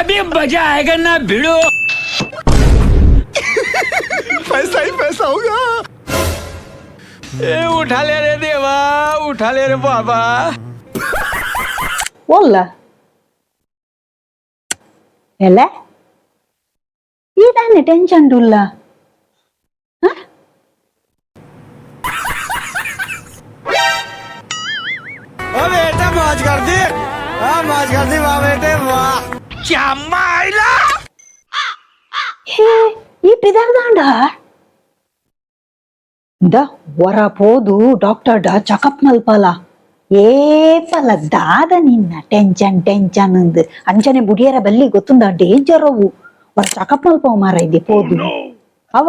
अभी मजा आएगा ना भिड़ो। पैसा ही पैसा होगा। ए उठा ले रे देवा, उठा ले रे बाबा। ಓಲ್ಲ ಎಲ್ಲ ಈ ತಾನೆ ಟೆನ್ಷನ್ ಉಲ್ಲ? ओ बेटा, मौज कर दी, हाँ, मौज कर दी, वाह बेटे वाह। ಹೇ, ಈ ಪಿದರ್ದಾಂಡ the ವರ ಪೋದು ಡಾಕ್ಟರ್ ಡ ಚೆಕಪ್ ಮಲ್ಪಲ. ಏಪಲ ದಾದ ನಿನ್ನ ಟೆನ್ಷನ್ ಟೆನ್ಷನ್ ಅಂದ್ ಅಂಚನೆ ಬುಡಿಯರ ಬಲ್ಲಿ ಗೊತ್ತುಂದ, ಡೇಂಜರ್ ಅವು. ವರ ಚೆಕಪ್ ಮಲ್ಪವು ಮಾರ ಇದೆ ಪೋದು ಅವ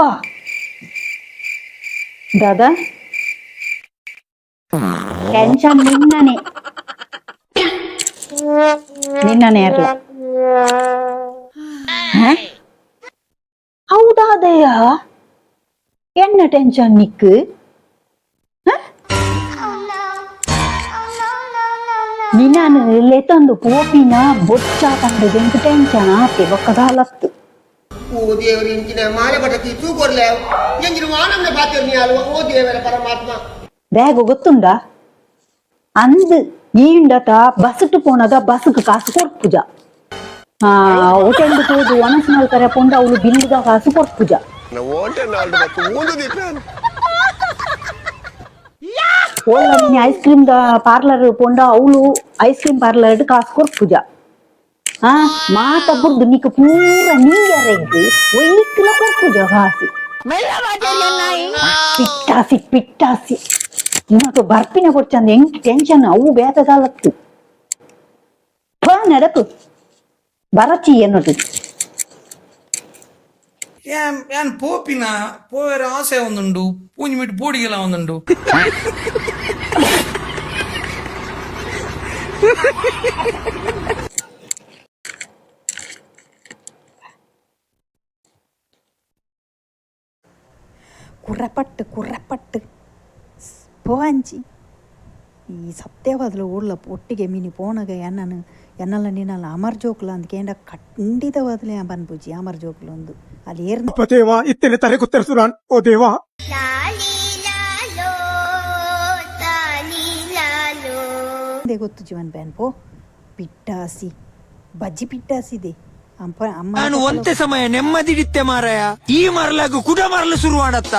ದಾದಾ ಟೆನ್ಷನ್ ನಿನ್ನನೆ ನಿನ್ನನೆ ಇರ್ಲ. ಹೌದಾದಯ್ಯ, ಎನ್ನ ಟೆನ್ಷನ್ ನಿಕ್ಕು? ನಿನ್ನಾನು ಲೆತೊಂದು ಪೋಪಿನ ಬೊಚ್ಚ ಪಂಡ ಎಂಕ್ ಟೆನ್ಷನ್ ಆತೆ ಬೊಕ್ಕದಾಲತ್ತು. ಓ ದೇವರು, ಇಂಚಿನ ಮಾಲೆ ಬಟತಿ ತೂಕೊರ್ಲೆ ಎಂಜಿನ ವಾನಂದ ಪಾತಿರ್ನಿ ಅಲ್ವ, ಓ ದೇವರ ಪರಮಾತ್ಮ. ಬ್ಯಾಗ್ ಗೊತ್ತುಂಡ ಅಂದ್ ಈಂಡತ ಬಸ್ಟ್ ಪೋನಾಗ ಬಸ್ಗೆ ಕಾಸು ಕೊರ್ಪುಜ. ಆ ಹೋಟೆಲ್ ಪೋದು ಒಣಸ್ ಮಲ್ಪರೆ ಪೋಂಡ ಅವಳು ಬಿಲ್ಲುದ ಕಾಸು ಕೊರ್ಪುಜ. ಓಲ್ಲ ನೀ ಐಸ್ ಕ್ರೀಮ್ the parlour ಪೋಂಡ ಅವಳು ಐಸ್ ಕ್ರೀಮ್ ಪಾರ್ಲರ್ ಕಾಸು ಕೊರ್ಪುಜ. ಆ ಮಾತ ಬುರ್ದು ನಿಕ್ ಪೂರ ನೀಯರೆಗ್ ಒಯ್ಕ್ಲ ಕೊರ್ಪುಜ ಕಾಸು. ಪಿಟ್ಟಾಸಿ ಪಿಟ್ಟಾಸಿ ನಿನకు ಬರ್ಪಿನ ಕೊಡ್ಚಂದ ಎಂಕ್ ಟೆನ್ಷನ್ ಅವು ಬೇತಗಾಲತ್ತು. ಪಾ ನಡಪು ಬರಚಿ ಎನ್ನೋದು. ಯಾನ್ ಯಾನ್ ಪೋಪಿನ ಪೋವೆರ ಆಸೆ ಒಂದುಂಡು, ಪೂಂಜಿ ಮೀಟ್ ಪೋಡಿಗೆಲ ಒಂದುಂಡು. ಕುರ್ರಪಟ್ಟು ಕುರ್ರಪಟ್ಟು ಪೋಂಚಿ ಈ ಸತ್ಯವಾದಲು ಊರ್ಲ ಒಟ್ಟಿಗೆ ಮಿನಿ ಪೋಣಗ ಎನ್ನನು ಎನ್ನಲ್ಲ ನಿನ್ನಲ್ಲ ಅಮರ್ ಜೋಕುಲ ಅಂದ್ ಕೇಂಡ ಖಂಡಿತವಾದಲೇ ಪನ್ಪುಜಿ ಅಮರ್ ಜೋಕುಲು ಒಂದು ಅಲ್ಲಿ ಏರ್. ದೇವಾ, ಇತ್ತನೆ ತಲೆ ಕುತ್ತರಿಸುರಾನ್, ಓ ದೇವಾ. ಗೊತ್ತು ಜೀವನ್ ಬ್ಯಾನ್ ಪೋ ಪಿಟ್ಟಾಸಿ ಬಜ್ಜಿ ಪಿಟ್ಟಾಸಿದೆ ಅಂಪ ಅಮ್ಮ. ನಾನು ಒಂತೆ ಸಮಯ ನೆಮ್ಮದಿಡಿತ್ತೆ ಮಾರಾಯ, ಈ ಮರಲಾಗು ಕುಡ ಮರಲು ಶುರುವಾಡತ್ತ.